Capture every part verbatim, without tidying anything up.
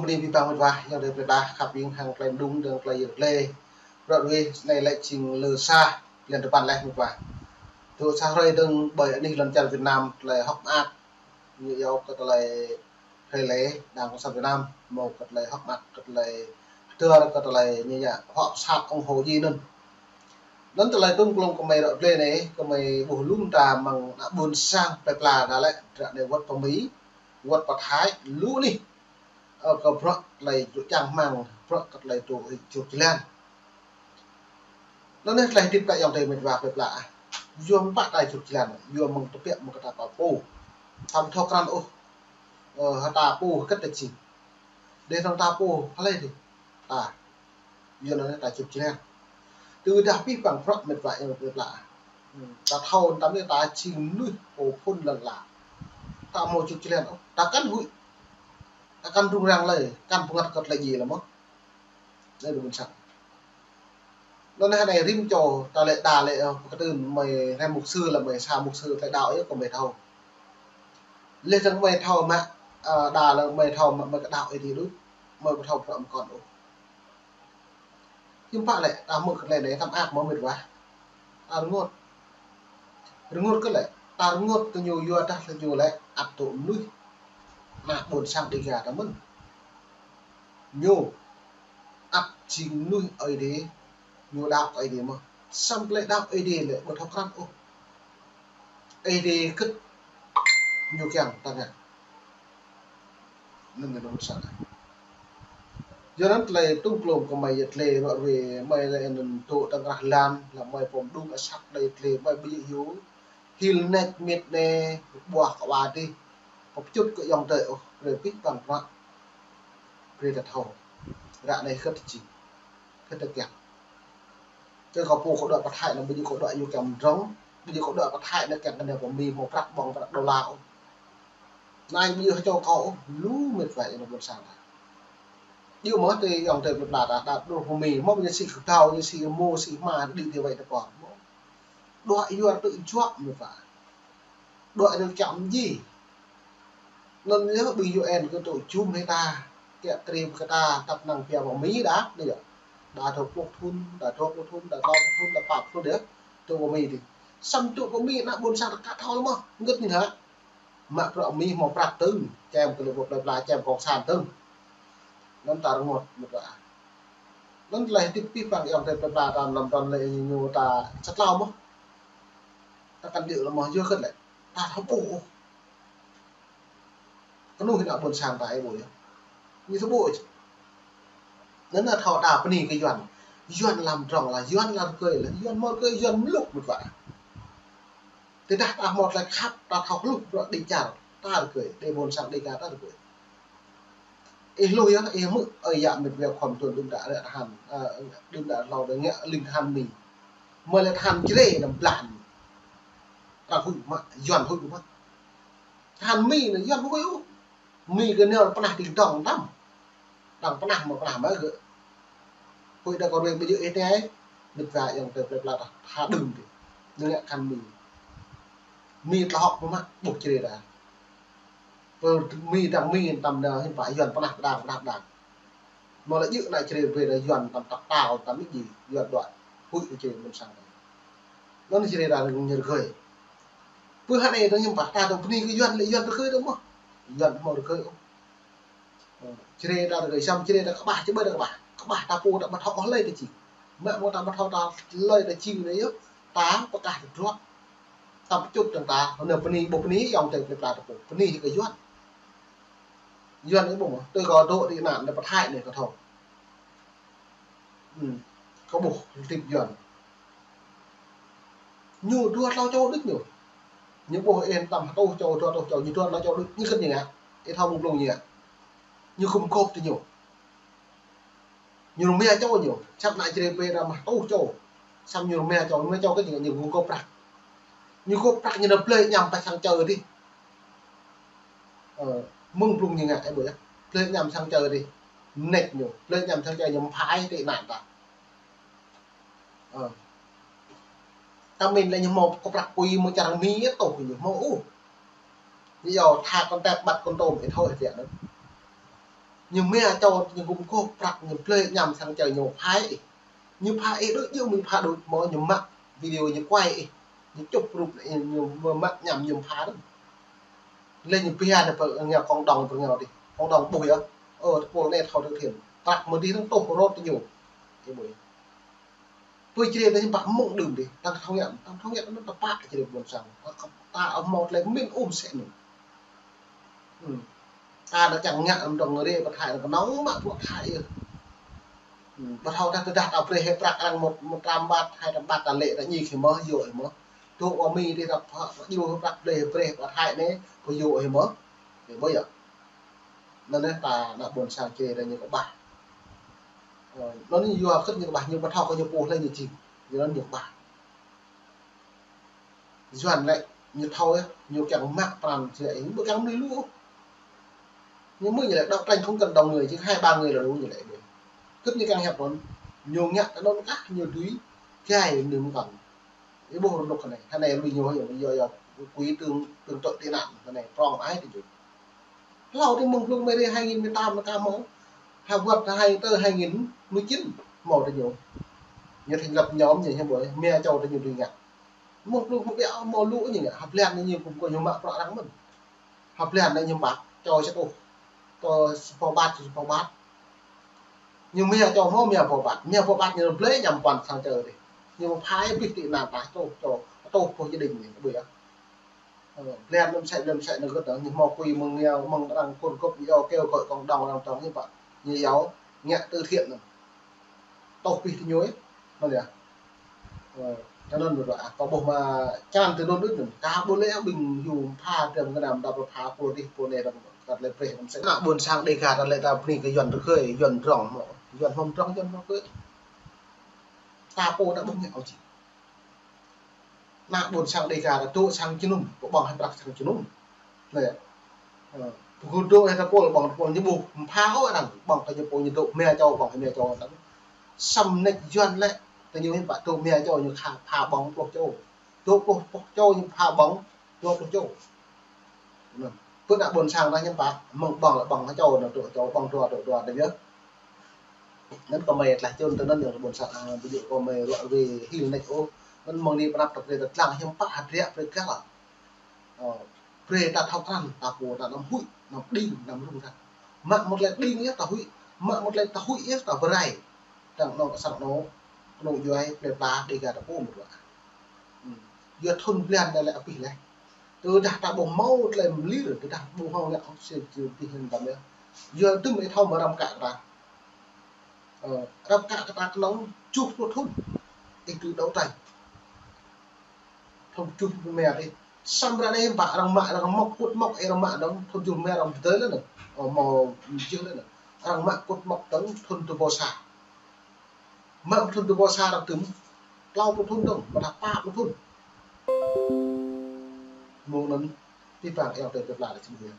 Anai abih bang mĕt wa, ayŏng adơi plơi pla khăp ƀing hăng tơlơi mơđung, dơ̆ng tơlơi yơr tơlơi. Ră ruai anai lĕ jing lơ sa, blan tơpăn laih mĕt wa. Tŭ sa hrơi dơ̆ng ƀơi anih lŏn čar Việt Nam, tơlơi hơ̆k mơak, ñu yua kơ tơlơi hrơi lĕ Đảng Cộng sản Việt Nam, hmâo kơ tơlơi hơ̆k mơak, kơ tơlơi hơdơr, kơ tơlơi ñu yua hŏk sat ủng hộ djai anŭn. Anŭn tơlơi tŭm klông kơmơi ră ruai anai, kơmơi ƀuh lŏm ta mơ̆ng ană ƀôn sang plơi pla đa lĕ, ră anai wơ̆t pơ Mi, wơ̆t pơ Thái, lu anih. Ơ, kơ bruă tơlơi čang rơmang, bruă kơ tơlơi tŭ hĭ čuk jơlan. Anŭn anai tơlơi hơdip ta ayŏng adơi mĕt wa plơi pla ah. Yua mơ̆ng pă ta čuk jơlan, yua mơ̆ng tơbiă mơ̆ng kơ ta pô. Ta ƀu thâo krăn ôh. Ơ, hơta pô hơget ta jing. Dêh tơ̆ng ta pô, hlơi dêh. Ta. Yua anŭn anai ta čuk jơlan. Tơdah abih bang bruă mĕt wa ayŏng adơi plơi pla ah. Hmm, ta thâo tơm anai ta jing mơnuih pô phŭn lŏn ala. Ta hmâo čuk jơlan ôh. Ta kăn huĭ. Ta kăn rŭng răng lơi, kăn pơngăt kơ tơlơi djai lơi mơ̆n. Anai ƀôn sang. Anŭn anai rĭm čô ta lĕ đa lĕ, ơ, pơkơtưn mơi hrăm mục sư lĕ mơi sa mục sư tơlơi đaŏ yơh kơmơi thâo. Lĕ tơ̆ng mơi thâo mă, ơ, đa lĕ mơi thâo mă, mơi kơ đaŏ Ơi Adai đôč, mơi ƀu thâo bruă mơkŏn ôh. Hiư̆m pă lĕ, ta hmư̆ kơ tơlơi anai, tơm ak mơ̆ mĕt wa. Ta rơngot. Rơngot kơ lĕ, ta rơngot kơ ñu yua dah lĕ ñu lĕ ăt tŭ mơnuih. Ană ƀôn sang Dêga ta mơ̆n. Ñu ăt jing mơnuih Ơi Adai, ñu đaŏ Ơi Adai mơ̆n. Samơ̆ tơlơi đaŏ Ơi Adai lĕ ƀu thâo krăn ôh. Ơi Adai hơget ñu kiăng ta ngă. Anŭn anai ƀôn sang. Yua anŭn tơlơi tŭm klông kơmơi yơr tơlơi ră ruai mơi lĕ anŭn tŭ tơ̆ng rah lan, lĕ mơi pơm đŭng asăp tơlơi tơlơi mơi ƀu djơ̆ yua. Hil nač mĕt anai, ƀuah kơ wa dêh. Pơčut kơ ayŏng adơi ôh, brơi abih bang bruă. Brơi ta thâo. Ră anai hơget ta jing. Hơget ta kiăng. Tơ kơ pô kơ đuaĭ pơ Thái anŭn, ƀu djơ̆ kơ đuaĭ yua kiăng mơdrŏng, ƀu djơ̆ kơ đuaĭ pơ Thái anŭn kiăng kơ anai pơ Mi hmâo prăk ƀơ̆ng prăk đôla ôh. Anai ƀu djơ̆ hơčâo kơ ôh, lu mĕt wa ayŏng adơi ƀôn sang ta. Djơ̆ mơ̆ tơ ayŏng adơi plơi pla ta, đa đôč pơ Mi, hmâo ñu sĭ kơdâo, ñu sĭ rơmô, sĭ hma, đĭ tơ wai tơ pô. Đuaĭ yua tŭ juă mĕt wa. Đuaĭ yua kiăng mơdjai. Anŭn yơh ƀing U N kơ tŭ jum hĭ ta. Kiăng krĭm kơ ta, tăp năng pia pơ Mi đa, anai yơh. Đa dua pluh thŭn, đa dua pluh thŭn, đa klâo pluh thŭn, đa pă pluh thŭn yơh. Tŭ pơ Mi dih. Samơ̆ tŭ pơ Mi ană ƀôn sang ta aka thâo lơi mơ̆n. Hơget ñu hă. Mă bruă Mi hmâo prăk dơ̆ng, čem kơ lĕ ƀuh plơi pla, čem cộng sản dơ̆ng. Anŭn ta rơngot mĕt wa. Anŭn tơlơi hơdip abih bang ayŏng adơi plơi pla ta lăm tơ̆ng lĕ ñu ta sat hlâo mơ̆n. Ta kăn djơ̆ lơi mơ̆n, yua hơget lĕ. Ta thâo ƀuh ôh. Kơnuih ană ƀôn sang ta ih ƀuh yơh. Ñu thâo ƀuh ôh. Anŭn anai thâo ta bơni kơ Yuan. Yuan lăm tơ̆ng lĕ, Yuan lăm rơgơi lĕ, Yuan hmâo rơgơi, Yuan mlŭk mĕt wa. Tơdah ta hmâo tơlơi khăp, ta thâo hluh bruă đĭ čar, ta rơgơi, đĭ ƀôn sang Dêga ta rơgơi. Ih hluh yơh, ih hmư̆, ơi yă mĕt wa khŏm tuan đưm đă ră tơhan, ơ, đưm đă hlâo đa ngă ling tơhan Mi. Mơi lĕ tơhan Jrai anăm blah. Arăng huĭ mă, Yuan huĭ mă. Tơhan Mi anŭn Yuan huĭ ôh. Mi kơ nao pơnah ding dong tăm. Đang pơnah mă pơnah mă gơ̆. Huĭ đa kơ ruai ƀu djơ̆ ih tơngai. Mĕt wa ayŏng adơi plơi pla ta tha đưm dih. Ñu ngă tơhan Mi. Mi tơlơi hŏk mơ̆ mă ƀuh Jrai đa. Pơ Mi đang Mi tăm nao hiư̆m pă Yuan pơnah đang pơnah đang. Mơ̆ lĕ djơ̆ ană Jrai ƀơi đa Yuan tăm tăp tao tăm ih djai Yuan đuaĭ. Huĭ kơ Jrai ƀôn sang. Anŭn Jrai đa ñu rơgơi. Pơ hă anai dong hiư̆m pă ta dong bơni kơ Yuan lĕ Yuan rơgơi dong mơ̆n. Yuan hmâo rơgơi ôh. Ơ, Jrai ta rơgơi, samơ̆ Jrai ta kơƀah, čơƀơi ta kơƀah. Kơƀah ta pô ta ƀu thâo ôh hlơi ta jing. Mă mơ̆ ta ƀu thâo ta hlơi ta jing anai yơh. Ta pơkah tơdruă. Ta pơčut tơ̆ng ta, anai bơni, ƀu bơni ayŏng adơi plơi pla ta pô. Bơni kơ Yuan. Yuan ih ƀuh mơ̆, tui kâo dŏ ti anŭn, anai pơ Thái anai kâo thâo. Hmm. Kâo ƀuh hơdip Yuan. Ñu dua tlâo čô đôč ñu. Ñu ƀuh ih tăm hơtuh čô, dua rơtuh čô, ñu dua tlâo čô đôč, ñu hơget ñu ngă. Ih thâo mơ̆ng blung ñu ngă. Ñu gum gôp tơ ñu. Ñu rơma čô ñu, samơ̆ ană Jrai ƀơi anăm hơtuh čô. Samơ̆ ñu rơma čô, rơma čô kơ ñu, ñu gum gôp prăk. Ñu gôp prăk ñu nao blơi añăm pơ sang čơ dih. Ơ, mơ̆ng blung ñu ngă ih ƀuh yơh. Blơi añăm sang čơ dih. Mơneč ñu, blơi añăm sang čơ ñu mơphai ti anŭn ta. Ơ. Tơmĭn lĕ ñu hmâo kơ prăk apui mơ̆ng čar Mi yơh tơl ñu hmâo ôh. Ñu yua tha kơ̆n tep ƀăt kơ̆n tôm ih thâo ih tiăk anŭn. Ñu mă čô ñu gum gôp prăk ñu blơi añăm sang čơ ñu phai ih. Ñu phai ih đôč yơh, ñu phai đôč mơ̆ ñu mă video ñu quay ih. Ñu čŭp rup ih, ñu mă añăm ñu phai đôč. Lĕ ñu pia nă pơ ngă cộng đồng pơ ngă dih. Cộng đồng ƀuh yơh. Ơ, tơpul anai thâo thực hiện. Prăk mơ̆ dih dơ̆ng tuh rot ñu. Ih ƀuh yơh. Pơ črê ta ñu pă mơ̆ng đưm dih. Tăng thâo ngă, tăng thâo ngă anŭn tơpă črê ƀôn sang. Ta hmâo tơlơi min um sĕ anŭn. Hmm. Ta anŭn čang ngă anŭn dơ̆ng rê pơ Thái anŭn kơnơ̆ng mă pơ Thái yơh. Hmm. Pơthâo ta tơdah ta brơi hĭ prăk arăng một, một trăm baht, hai trăm baht ta lĕ ta ñik hĭ mơ̆, yua hĭ mơ̆. Tŭ ƀơ Mi dih ta pă, pă djru prăk brơi hĭ brơi pơ Thái anai, pơyua hĭ mơ̆. Ih ƀuh yơh. Anŭn yơh ta ană ƀôn sang črê ta ñu kơƀah. Ơ, anŭn yua kơ ñu kơƀah, ñu pơthâo kơ ñu pô hlơi ñu jing. Ñu anŭn ñu kơƀah. Yuan lĕ ñu thâo yơh, ñu kiăng mă pran jua ih, ƀu kiăng mơnuih lu ôh. Ñu mơ̆ ñu lĕ đấu tranh không cần đông người, chỉ hai ba người là đủ ñu lĕ. Kơ ñu kiăng hiăp anŭn, ñu ngă tơ anŭn kah, ñu dưi gai ñu mơ̆n. Ih ƀuh rơnŭk anai, anai lui ñu yơh, yơh, yơh, quỹ tương, tương trợ tị nạn, anai, prong ai tơ ñu. Hlâo tơ mơ̆ng blung mơ̆ rê hai nghìn mười tám anŭn ka hmâo. Ha wơ̆t hai tơ hai nghìn mười chín hmâo tơ ñu. Ñu thành lập nhóm ñu, ñu ƀuh, mă čô tơ ñu dưi ngă. Mơ̆ng blung hmâo ƀiă hmâo lu ñu ngă, ha blan ñu gum gôp ñu mă prăk arăng mơ̆n. Ha blan anai ñu mă čô sa rơtuh. Tơ sa rơtuh baht, sa rơtuh baht. Ñu mă čô hmâo mă rơtuh baht. Mă rơtuh baht ñu blơi añăm puăn sang čơ dih. Ñu phai abih tị nạn ta čô, čô, čô pô gia đình ñu, ƀuh yơh. Ơ, blan anŭn sĕ, blan sĕ anŭn gơ̆t anŭn, ñu hmâo quỹ mơ̆ng ñu, mơ̆ng arăng kơkuh gôp ñu kêu gọi cộng đồng arăng tong ñu pă. Ñu yua ngă từ thiện anŭn. Tŏ pih tơ ñu ih. Anŭn yơh. Ơ, tơ anŭn ră, kâo ƀuh mă čan tơ anŭn đôč anŭn. Ka ƀuh lĕ ƀing yua pha tơm kơnăm đa pha pô dih pô anai đa kăt lĕ brơi anŭn sĕ. Ană ƀôn sang Đêga ta lĕ ta bơni kơ Yuan rơgơi, Yuan drŏng mơ̆. Yuan hmâo drŏng, Yuan hmâo rơgơi. Ta pô ta ƀuh ngă ôh či. Ană ƀôn sang Đêga ta dŏ sang jơnum, pơƀơ̆ng hĭ prăk sang jơnum. Anai. Ơ, pơgŭ dŏ hĭ tơpul, ƀơ̆ng tơpul ñu ƀuh, pha ôh arăng, ƀơ̆ng kơ ñu pô ñu dŏ, mă čô, ƀơ̆ng hĭ mă čô arăng. Samơ̆ anai Yuan lĕ, tơ ñu hĭ pă dŏ mă čô ñu kha pha ƀơ̆ng pluh čô. Dŏ pluh, pluh čô ñu pha ƀơ̆ng, dua pluh čô. Anŭn. Pơ ană ƀôn sang ta ñu pă, mơ̆ng ƀơ̆ng lĕ ƀơ̆ng hă čô, anŭn dŏ čô, ƀơ̆ng dua, dŏ dua, đĕ yơh. Anŭn kơ mơi tlaih čun tơ anŭn yơh ƀôn sang, a, ƀu djơ̆ kơ mơi ruă wê hil nač ôh. Anŭn mơ̆ng anai pơ anăp ta brơi ta lăng hiư̆m pă hơdră brơi găl. Ơ, brơi ta thâo krăn, ta pô ta anăm huĭ, anăm đing, anăm rŭng răng. Mă mơ̆ tơlơi đing yơh ta huĭ, mă mơ̆ tơlơi ta huĭ yơh ta bơrai. Tơdang anŏ kơ sang anŏ, kơnung djuai, plơi pla, Đêga ta pô mơ̆ ruă. Hmm. Yua thŭn blan anai lĕ abih laih. Tơdah ta ƀu hmâo tơlơi mơlir, tơdah ƀu hmâo ngă ôh sĕ jơ̆ abih lăng tăm yơh. Yua tơm ih thâo mơ̆ răm kă kơ ta. Ơ, răm kă kơ ta kơnơ̆ng tơjuh pluh thŭn. Ih tŭ đấu tranh. Thŭn tơjuh pluh rơma ih. Samơ̆ ră anai ƀă arăng mă, arăng mŏk, kŭt mŏk, ih arăng mă dơ̆ng, thŭn tơjuh rơma arăng pơdơi lĕ anŭn. Ơ, hmâo jing lĕ anŭn. Arăng mă kŭt mŏk dơ̆ng, thŭn tơbô sa. Mă thŭn tơbô sa arăng tŭm, klâo pluh thŭn dơ̆ng, ƀôdah pă pluh thŭn. Mơ̆ng anŭn, abih bang ayŏng adơi plơi pla ta jing biă.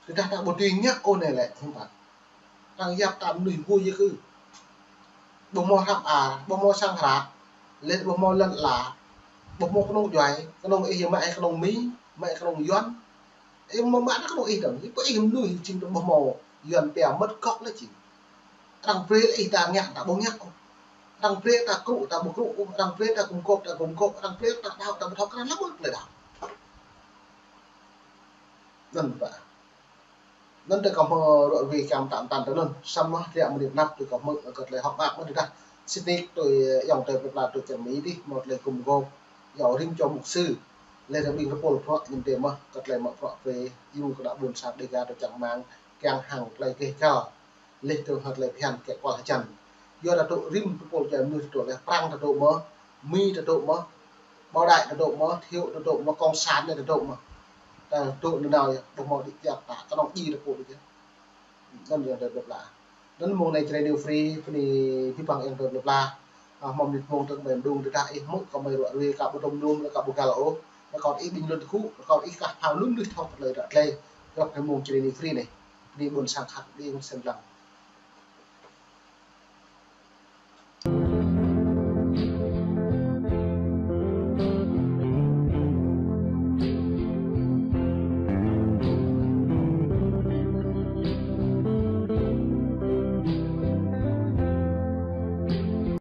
Tơdah ta ƀu dưi ngă ôh anai lĕ, hiư̆m pă. Arăng yap ta mơnuih ƀu djơ̆ kơ. Ƀu hmâo hră a, ƀu hmâo sang hră, lĕ ƀu hmâo lăn ala, ƀu hmâo kơnung djuai, kơnung ih mă ih kơnung Mi, mă ih kơnung Yuan. Ih mơ̆ mă anŭn kơnung ih dơ̆ng, ih pơ ih mơnuih jing dơ̆ng ƀu hmâo Yuan pia mơ̆t gŏk lĕ jing. Arăng brơi lĕ ih ta ngă, ta ƀu ngă ôh. Arăng brơi ta krŭ, ta ƀu krŭ ôh. Arăng brơi ta gum gôp, ta gum gôp. Arăng brơi ta đaŏ, ta ƀu thâo krăn lăm ôh tơlơi đaŏ. Anŭn pă. Anŭn tơ kâo hmâo ruă wê kiăng mơtam mơtam tơ anŭn. Samơ̆ hơdră mơ̆ng anai pơ anăp tui kâo hmư̆ kơ tơlơi hơ̆k mơak mơ̆n tơdah. Sĭt nik tui ayŏng adơi plơi pla tui čar Mi dih, hmâo tơlơi gum gôp. Yua rĭm čô mục sư. Lĕ tơ ƀing tơpul bruă ñu dê mơ̆, kơ tơlơi mă bruă brơi, yua kơ ană ƀôn sang Đêga tui čang rơmang, kiăng hăng tơlơi gêh gal. Lĕ tơ hơ̆t tơlơi phiăn kĕ kual hơjăn. Yua ta dŏ rĭm tơpul čar mơnuih ta dŏ lĕ, Prăng ta dŏ mơ̆, Mi ta dŏ mơ̆, Bảo Đại ta dŏ mơ̆, Thiệu ta dŏ mơ̆, Cộng sản anai ta dŏ mơ̆. Ta dŏ nanao yơh, ƀu hmâo đĭ kiăng ta, kơnơ̆ng djai tơpul đĭ yơh. Anŭn ayŏng adơi plơi pla. Anŭn mơ̆ng anai Jrai New Free, bơni abih bang ayŏng adơi plơi pla. A, hmâo mơnit mơ̆ng tơ̆ng mơi mơđung tơdah ih hmư̆ kơ mơi ruă rui ka ƀu tơm num, ka ƀu găl ôh. Rơkâo ih bình luận tơgŭ, rơkâo ih kah phao lŭm lưh thâo kơ tơlơi ră tơlơi. Găp hăng mơ̆ng Jrai New Free anai. Bơni ƀôn sang khăp, bơni ƀôn sang lăng.